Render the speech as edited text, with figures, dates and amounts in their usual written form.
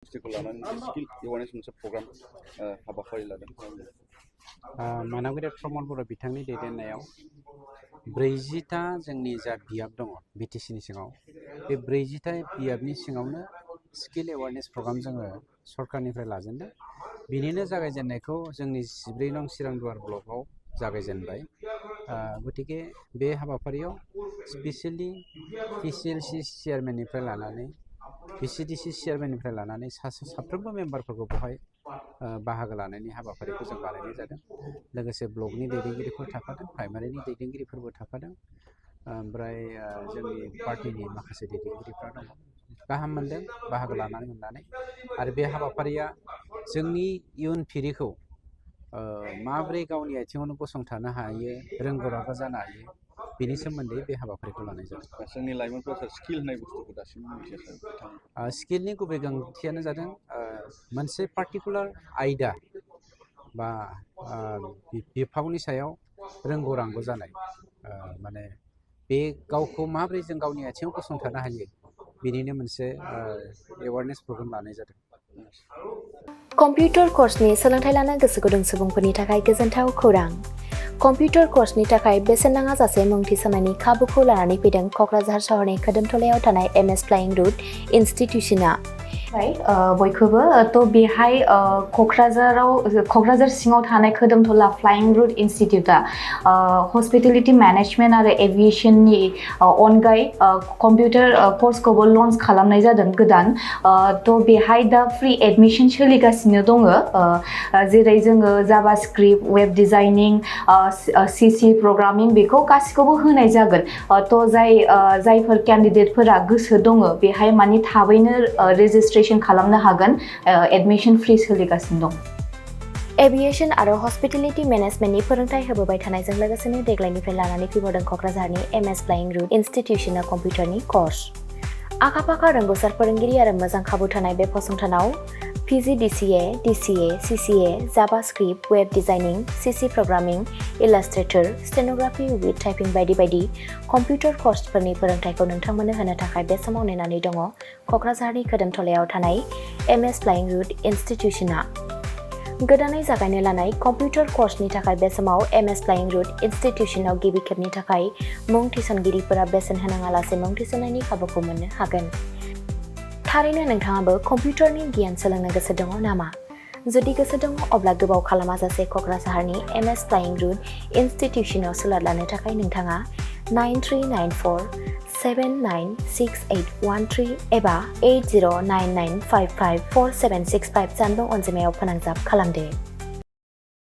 बुस्थुखौ लानानै skill awareness मोनसे प्रग्राम हाबाफारि लादों। मानगोरिया प्रमद बर' बिथांनि दैदेननायाव 40टा जोंनि जा बियाब दङ बिटिसिनि सिङाव बे 40टा बियाबनि सिङावनो स्किल एवारनेस प्रग्राम जोङो सरकारनिफ्राय लाजेनदों। बिनिनो जागायजेननायखौ जोंनि 14 नं चिरांदुवार ब्लकआव जागायजेनबाय। गतिके बे हाबाफारियाव स्पेसियेलि TCLCC चेयारमेननिफ्राय लानानै VCDC चेयारमेननिफ्राय लानानै साफ्रोमबो मेम्बारफोरखौ बेवहाय बाहागो लानायनि हाबाफारिखौ जों बानायनाय जादों। लोगोसे ब्लकनि दैदेनगिरिफोर थाफादों, प्राइमारिनि दैदेनगिरिफोरबो थाफादों, ओमफ्राय जोंनि पार्टिनि माखासे दैदेनगिरिफ्रा दङ। गाहाम मोनदों बाहागो लानानै मोननानै। आरो बे हाबाफारिया जोंनि इयुन फिरिखौ माबोरै गावनि आथिङावनो गसंथानो हायो, रोंगौ रागो जानो हायो, बेनि सोमोन्दै बे हाबाफारिखौ लानाय जादों। जोंनि लाइमोनफोरा स्किल होननाय बुस्थुखौ दासिमबो मिथियाखै। स्किलनि गुबै गोनांथियानो जादों मोनसे पार्टिकुलार आयदा बा बिफावनि सायाव रोंगौ रांगौ जानाय, माने बे गावखौ माबोरै जों गावनि आथिङाव गसंथानो हायो बेनिनो मोनसे एवारनेस प्रग्राम लानाय जादों। कम्पिउटार कर्सनि सोलोंथाइ लानो गोसो गुदुं सुबुंफोरनि थाखाय गोजोनथाव खौरां। कम्पिउटार कर्सनि थाखाय बेसेन नाङा जासे मुं थिसननायनि खाबुखौ लानानै फैदों क'क्राझार सहरनि खोदोमथलायाव थानाय MS फ्लाइं रुट इनस्टिट्यूशना। बयखौबो बेहाय क'क्राझार सिङाव थानाय खोदोमथला फ्लाइं रुट इनस्टिट्यूटा हस्पिटेलिटी मेनेजमेन्ट आरो एभिएशननि अनगायै कम्पिउटार कर्सखौबो लन्च खालामनाय जादों गोदान। बेहाय दा फ्रि एडमिशन सोलिगासिनो दङ, जेरै जोङो JavaScript, web designing, CC programming बेखौ गासिखौबो होनाय जागोन। जायफोर केन्डिडेटफोरा गोसो दङ बेहाय माने थाबैनो रेजिस्ट्रेशन खालामनो हागोन। एडमिशन फ्रि सोलिगासिनो दं। एभिएशन आरो हस्पिटेलिटी मेनेजमेन्टनि फोरोंथाय होबोबाय थानायजों लोगोसेनो देग्लायनिफ्राय लानानै फैबावदों क'क्राझारनि MS फ्लाइं रुट इनस्टिट्यूशना कम्पिउटारनि कर्स। आखा-फाखा रोंग'सार फोरोंगिरि आरो मोजां खाबु थानाय बे फसंथानाव PGDCA, DCA, CCA, JavaScript, web designing, CC programming, illustrator, stenography with typing बायदि बायदि कम्पिउटार कर्सफोरनि फोरोंथायखौ नोंथांमोननो होनो थाखाय बे समाव नेनानै दङ क'क्राझारनि खोदोमथलायाव थानाय MS फ्लाइं रुट इनस्टिट्यूशना। गोदानै जागायनो लानाय कम्पिउटार कर्सनि थाखाय बे समाव MS फ्लाइं रुट इनस्टिट्यूशनाव गिबि खेबनि थाखाय मुं थिसनगिरिफोरा बेसेन होनाङालासे मुं थिसननायनि खाबुखौ मोननो हागोन। थारैनो नोंथाङाबो कम्पिउटारनि गियान सोलोंनो गोसो दङ नामा? जुदि गोसो दङ अब्ला गोबाव खालामाजासे क'क्राझारनि MS फ्लाइं रुट इनस्टिट्यूशनाव सोलों लानो थाखाय नोंथाङा 9394796813 एबा 8099554765 जानबुं अनजिमायाव फोनांजाब खालामदो।